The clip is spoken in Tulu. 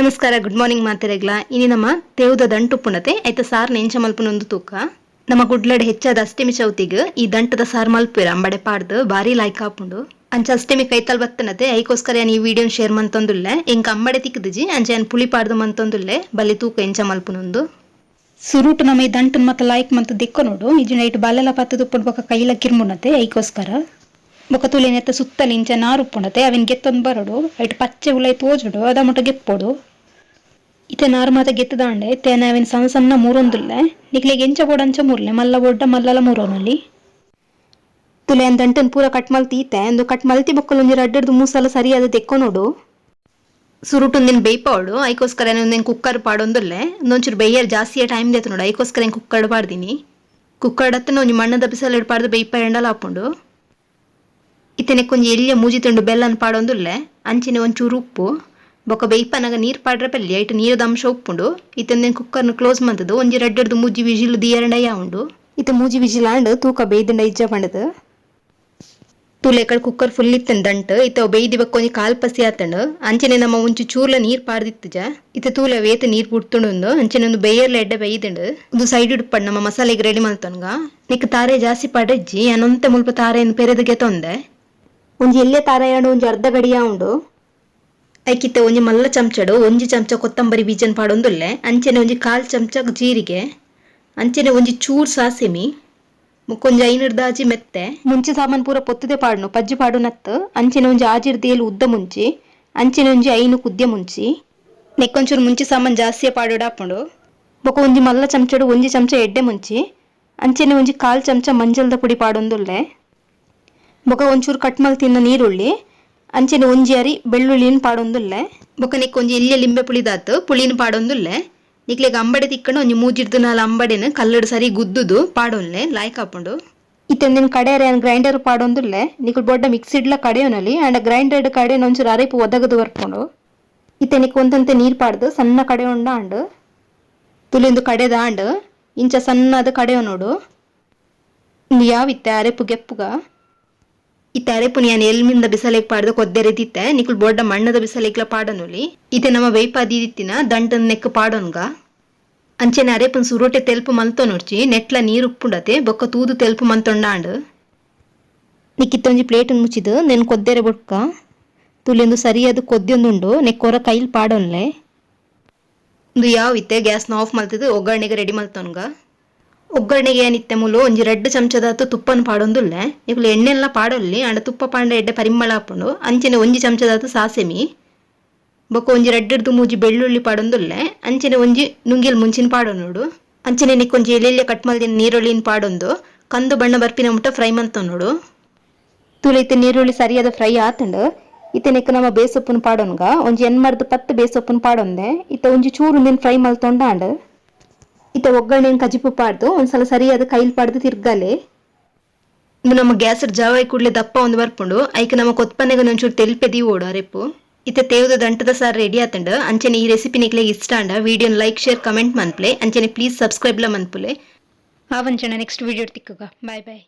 ನಮಸ್ಕಾರ, ಗುಡ್ ಮಾರ್ನಿಂಗ್ ಮಾತೆರೆಗ್ಲ. ಇನಿ ನಮ್ಮ ತೇವುದ ದಂಟು ಉಪ್ಪುಂಡತೆ, ಐತ ಸಾರ್ ಎಂಚ ಮಲ್ಪುನೊಂದು ತೂಕ. ನಮ್ಮ ಗುಡ್ಲಡ್ ಹೆಚ್ಚಾದ ಅಷ್ಟಮಿ ಚೌತಿಗ್ ಈ ದಂಟದ ಸಾರ್ ಮಲ್ಪುವೆರ್ ಅಂಬಡೆ ಪಾಡ್ದು. ಬಾರಿ ಲಾಯ್ಕ್ ಆಪುಂಡು. ಅಂಚ ಅಷ್ಟಮಿ ಕೈತಲ್ ಬತ್ತನತೆ, ಐಕೋಸ್ಕರ ಯಾನ್ ಈ ವಿಡಿಯೋನ್ ಶೇರ್ ಮಂತೊಂದುಲ್ಲೆ. ಎಂಕ್ ಅಂಬಡೆ ತಿಕ್ಕುದಿಜಿ, ಅಂಚ ಯಾನ್ ಪುಳಿ ಪಾಡ್ದು ಮಂತೊಂದುಲ್ಲೆ. ಬಲ್ಲಿ ತೂಕ ಎಂಚ ಮಲ್ಪುನೊಂದು. ಸುರುಟು ನಮ್ಮ ಈ ದಂಟನ್ ಮತ್ತ ಲಾಯ್ಕ್ ಮಂತ್ ದೆಕ್ಕೊನೊಡು. ಇಜ್ಜಿಂಡ ಐಟ್ ಬಾಲೆಲ ಪತ್ತುದು ಉಪ್ಪುಂಡು, ಬೊಕ ಕೈಲ ಕಿರ್ಮುನತೆ, ಐಕೋಸ್ಕರ. ಬೊಕ ತೂಲೆ, ನೆತ್ತ ಸುತ್ತಲ ಇಂಚ ನಾರು ಉಪ್ಪುಂಡತೆ, ಅವೆನ್ ಗೆತ್ತೊಂದು ಬರೊಡು. ಐಟ್ ಪಚ್ಚೆ ಉಲಾಯಿ ತೋಜುಡು, ಅದ ಮುಟ ಗೆಪ್ಪೊಡು. ಇತ್ತೆ ನಾರು ಮಾತ ಗೆತ್ತುದಾಂಡೆ. ಇತ್ತೆ ಯಾನ್ ಅವೆನ್ ಸಣ್ಣ ಸಣ್ಣ ಮೂರೊಂದುಲ್ಲೆ. ನಿಕ್ಲೆಗ್ ಎಂಚ ಬೋಡು ಅಂಚ ಮೂರ್ಲೆ. ಮಲ್ಲ ಬೊಡ್ಡ ಮಲ್ಲಲ ಮೂರೊನೊಲಿ. ತುಲೆ, ಯಾನ್ ದಂಟನ್ ಪೂರ ಕಟ್ ಮಲ್ತ್ ಈತೆ. ಉಂದು ಕಟ್ ಮಲ್ತಿ ಬೊಕ್ಕಲ ಒಂಜಿ ರಡ್ಡರ್ದ್ ಮೂಸಲ ಸರಿಯಾದ್ ದೆಕ್ಕೊನೊಡು. ಸುರುಟು ಉಂದೆನ್ ಬೇಯ್ಪಾವೊಡು. ಐಕೋಸ್ಕರ ಯಾನ್ ಉಂದೆನ್ ಕುಕ್ಕರ್ ಪಾಡೊಂದುಲ್ಲೆ. ಉಂದೊಂಚೂರು ಬೇಯರ್ ಜಾಸ್ತಿ ಟೈಮ್ ದೆತ್ತೊನೊಡು, ಐಕೋಸ್ಕರ ಯಾನ್ ಕುಕ್ಕರ್ ಪಾಡ್ದಿನಿ. ಕುಕ್ಕರ್ ಅತ್ತಂಡ ಒಂಜಿ ಮಣ್ಣದ ಬಿಸಲೆಡ್ ಪಾಡ್ದು ಬೇಯ್ಪಾಯಂಡಲ ಆಪುಂಡು. ಇತ್ತೆ ನೆಕ್ಕೊಂಜಿ ಎಲ್ಯ ಮೂಜಿ ತುಂಡು ಬೆಲ್ಲನ್ ಪಾಡೊಂದುಲ್ಲೆ. ಅಂಚನೆ ಒಂಚೂರು ಉಪ್ಪು. ಬೊಕ ಬೇಯ್ಪನಗ ನೀರ್ ಪಾಡ್ರೆ ಬಲ್ಲಿ, ಐಟ್ ನೀರದ ಅಂಶ ಉಪ್ಪುಂಡು. ಇತ್ತೆ ಉಂದೆನ್ ಕುಕ್ಕರ್ನ ಕ್ಲೋಸ್ ಮಂತುದು ಒಂಜಿ ರಡ್ಡರ್ದ್ ಮೂಜಿ ವಿಜಿಲ್ ದಿಯರಂಡ ಉಂಡು. ಇತ್ತೆ ಮೂಜಿ ವಿಜಿಲ್ ಆಂಡ್, ತೂಕ ಬೇಯ್ದುಂಡ ಇಜ್ಜ ಪಂಡುದು. ತೂಲೆ, ಕಡೆ ಕುಕ್ಕರ್ ಫುಲ್ ಇತ್ತಂಡ್ ದಂಟ್. ಇತ್ತೆ ಅವು ಬೇಯ್ದಿ ಬೊಕ್ಕ ಒಂಜಿ ಕಾಲ್ ಪಸಿ ಆತಂಡ್. ಅಂಚನೆ ನಮ್ಮ ಒಂಚಿ ಚೂರ್ಲ ನೀರ್ ಪಾಡ್ದಿತ್ತುಜ. ಇತ್ತೆ ತೂಲೆ, ಅವು ನೀರ್ ಬುಡ್ತುಂಡು. ಅಂಚನೆ ಒಂದು ಬೇಯರ್ಲ ಎಡ್ಡೆ ಬೇಯ್ದುಂಡು. ಒಂದು ಸೈಡ್ ಇಡ್ಪಡ್, ನಮ್ಮ ಮಸಾಲೆಗೆ ರೆಡಿ ಮಲ್ತೊನ್ಗ. ನೆಕ್ ತಾರೆ ಜಾಸ್ತಿ ಪಾಡೆಜ್ಜಿ. ಯಾನೊಂತೆ ಮುಲ್ಪ ತಾರೆನ್ ಪೆರೆದು ಗೆತೊಂದೆ. ಒಂಜಿ ಎಲ್ಯ ತಾರಾಯಿ ಒಂಜಿ ಅರ್ಧ ಗಡಿಯ ಉಂಡು. ಐಕಿತ್ತೆ ಒಂಜಿ ಮಲ್ಲ ಚಮಚಡು ಒಂಜಿ ಚಮಚ ಕೊತ್ತಂಬರಿ ಬೀಜನ್ ಪಾಡೊಂದುಲ್ಲೆ. ಅಂಚನೆ ಒಂಜಿ ಕಾಲ್ ಚಮಚ ಜೀರಿಗೆ, ಅಂಚನೆ ಒಂಜಿ ಚೂರ್ ಸಾಸಿಮಿ, ಬೊಕ್ಕೊಂಜಿ 5ರ್ದ್ 6 ಮೆತ್ತೆ. ಮುಂಚಿ ಸಾಮಾನ್ ಪೂರ ಪೊತ್ತುದೆ ಪಾಡ್ನು, ಪಜ್ಜಿ ಪಾಡುನತ್ತು. ಅಂಚನೆ ಒಂಜಿ 6ರ್ದ್ 7 ಉದ್ದ ಮುಂಚಿ, ಅಂಚನೆ ಒಂಜಿ 5 ಕುದ್ಯ ಮುಂಚಿ. ನೆಕ್ಕೊಂಚೂರು ಮುಂಚಿ ಸಾಮಾನ್ ಜಾಸ್ತಿ ಪಾಡೋಡಾಪುಂಡು. ಬೊಕ ಒಂಜಿ ಮಲ್ಲ ಚಮಚಡು ಒಂಜಿ ಚಮಚ ಎಡ್ಡೆ ಮುಂಚಿ, ಅಂಚನೆ ಒಂಜಿ ಕಾಲ್ ಚಮಚ ಮಂಜಲ್ದ ಪುಡಿ ಪಾಡೊಂದುಲ್ಲೆ. ಬೊಕ ಒಂಚೂರು ಕಟ್ ಮಲ್ತಿನ ನೀರುಳ್ಳಿ, ಅಂಚನೆ ಒಂಜಿ ಅರಿ ಬೆಳ್ಳುಳ್ಳಿನ ಪಾಡೊಂದುಲ್ಲೆ. ಬೊಕ ನೆಕ್ ಒಂಜಿ ಎಲ್ಯ ಲಿಂಬೆ ಪುಳಿದಾತು ಪುಳಿನ ಪಾಡೊಂದುಲ್ಲೆ. ನಿಕ್ಲೆಗ್ ಅಂಬಡೆ ತಿಕ್ಕಂಡ ಒಂಜಿ 3ರ್ದ್ 4 ಅಂಬಡೆನ ಕಲ್ಲುಡು ಸರಿ ಗುದ್ದುದು ಪಾಡೊನ್ಲೆ, ಲಾಯ್ಕ್ ಆಪುಂಡು. ಇತ್ತೆ ಉಂದೆನ್ ಕಡೆಯರೆ ಯಾನ್ ಗ್ರೈಂಡರ್ ಪಾಡೊಂದುಲ್ಲೆ. ನಿಕುಲು ಬೊಡ್ಡ ಮಿಕ್ಸಿಡ್ಲ ಕಡೆಯೊನೊಲಿ, ಆಂಡ ಗ್ರೈಂಡರ್ಡ್ ಕಡೆನ ಒಂಚೂರು ಅರೆಪು ಒದಗದು ಬರ್ಪುಂಡು. ಇತ್ತೆ ನೆಕ್ ಒಂತೊಂತೆ ನೀರ್ ಪಾಡ್ದು ಸಣ್ಣ ಕಡೆಯೊಂಡ ಆಂಡ್. ತುಲಿಂದು ಕಡೆದಾಂಡ್. ಇಂಚ ಸಣ್ಣದ ಕಡೆಯೊನೊಡು. ಇಂದು ಯಾವಿತ್ತೆ ಅರೆಪು ಗೆಪ್ಪುಗ. ಇತ್ತೆ ಅರೆಪುನ ಯಾನ್ ಎಲ್ಮಿಂದ ಬಿಸಲೆಗ್ ಪಾಡ್ದು ಕೊದ್ದೆರೆ ದಿತ್ತೆ. ನಿಕುಲು ಬೊಡ್ಡ ಮಣ್ಣದ ಬಿಸಲೆಗ್ಲ ಪಾಡೊನೊಲಿ. ಇತ್ತೆ ನಮ್ಮ ಬೇಯ್ಪಾದಿತ್ತಿನ ದಂಟನ್ ನೆಕ್ ಪಾಡೊನ್ಗ. ಅಂಚನೆ ಅರೆಪುನ್ ಸುರುಟೆ ತೆಲ್ಪು ಮಲ್ತೊನೊಡ್ಚಿ, ನೆಟ್ಲ ನೀರು ಉಪ್ಪುಂಡತೆ, ಬೊಕ್ಕ ತೂದು ತೆಲ್ಪು ಮಂತೊಂಡಾಂಡ್. ನಿಕ್ಕಿತ್ತೊಂಜಿ ಪ್ಲೇಟ್ ಮುಚ್ಚಿದು ನೆನ್ ಕೊದ್ದೆರೆ ಬೊಕ್ಕ. ತುಲೆಂದು ಸರಿಯಾದ ಕೊದ್ದೊಂದುಂಡು. ನೆಕ್ಕೊರ ಕೈಲ್ ಪಾಡೊನ್ಲೆ. ಇಂದು ಯಾವ ಇತ್ತೆ ಗ್ಯಾಸ್ನ ಆಫ್ ಮಲ್ತದು ಒಗ್ಗರಣೆಗೆ ರೆಡಿ ಮಲ್ತೊನ್ಗ. ಒಗ್ಗರಣೆಗೆ ಏನಿತ್ತೆ ಮೂಲು ಒಂಜಿ 2 ಚಮಚದಾತು ತುಪ್ಪನ್ ಪಾಡೊಂದುಲ್ಲೆ. ನಿಕುಲು ಎಣ್ಣೆಲ್ಲ ಪಾಡೊಲ್ಲಿ, ಆಂಡ ತುಪ್ಪ ಪಾಂಡ ಎಡ್ಡೆ ಪರಿಮಳ ಆಪುಂಡು. ಅಂಚನೆ ಒಂಜಿ ಚಮಚದಾತು ಸಾಸಿಮಿ, ಬೊಕ್ಕ ಒಂಜಿ 2ರ್ದ್ 3 ಬೆಳ್ಳುಳ್ಳಿ ಪಾಡೊಂದುಲ್ಲೆ. ಅಂಚನೆ ಒಂಜಿ ನುಂಗಿಲ್ ಮುಂಚಿನ ಪಾಡೊನೊಡು. ಅಂಚನೆ ನಿಕ್ಕೊಂಜಿ ಎಲ್ಯ ಕಟ್ ಮಲ್ದಿನ ನೀರುಳ್ಳಿನ ಪಾಡೊಂದು ಕಂದು ಬಣ್ಣ ಬರ್ಪಿನ ಮುಟ್ಟ ಫ್ರೈ ಮಂತೊನೊಡು. ತೂಲೆ, ಇತ್ತೆ ನೀರುಳ್ಳಿ ಸರಿಯಾದ ಫ್ರೈ ಆತಂಡು. ಇತ್ತೆ ನೆಕ್ ನಮ್ಮ ಬೇಸೊಪ್ಪುನ ಪಾಡೊನ್ಗ. ಒಂಜಿ 8ರ್ದ್ 10 ಬೇಸೊಪ್ಪುನ ಪಾಡೊಂದೆ. ಇತ್ತೆ ಒಂಜಿ ಚೂರು ಉಂದೆನ್ ಫ್ರೈ ಮಲ್ತೊಂಡಾಂಡ್. ಇತ್ತೆ ಒಗ್ಗರಣೆನ್ ಕಜಿಪು ಪಾಡ್ದು ಒಂದ್ಸಲ ಸರಿಯಾದ ಕೈಲ್ ಪಾಡ್ದು ತಿರ್ಗಲೆ. ಇಂದು ನಮ್ಮ ಗ್ಯಾಸ್ ಜಾವಾಯಿ ಕೂಡ್ಲೆ ದಪ್ಪ ಒಂದು ಬರ್ಪುಂಡು. ಐಕ್ ನಮ್ಮ ಕೊತ್ಪನೆಗೆ ಒಂಚೂರು ತೆಲ್ಪೆ ದೀವೋಡು ಅರೆಪು. ಇತ್ತೆ ತೇವುದ ದಂಟದ ಸಾರ್ ರೆಡಿ ಆತಂಡ್. ಅಂಚನೆ ಈ ರೆಸಿಪಿ ನಿಕ್ಲೆಗ್ ಇಷ್ಟ ಆಂಡ ವಿಡಿಯೋನ್ like, share, comment ಮನ್ಪುಲೆ. ಅಂಚನೆ ಪ್ಲೀಸ್ ಸಬ್ಸ್ಕ್ರೈಬ್ ಲ ಮನ್ಪುಲೆ. ಆವಂಚನ ನೆಕ್ಸ್ಟ್ ವಿಡಿಯೋ ತಿಕ್ಕುಗ. Bye boy.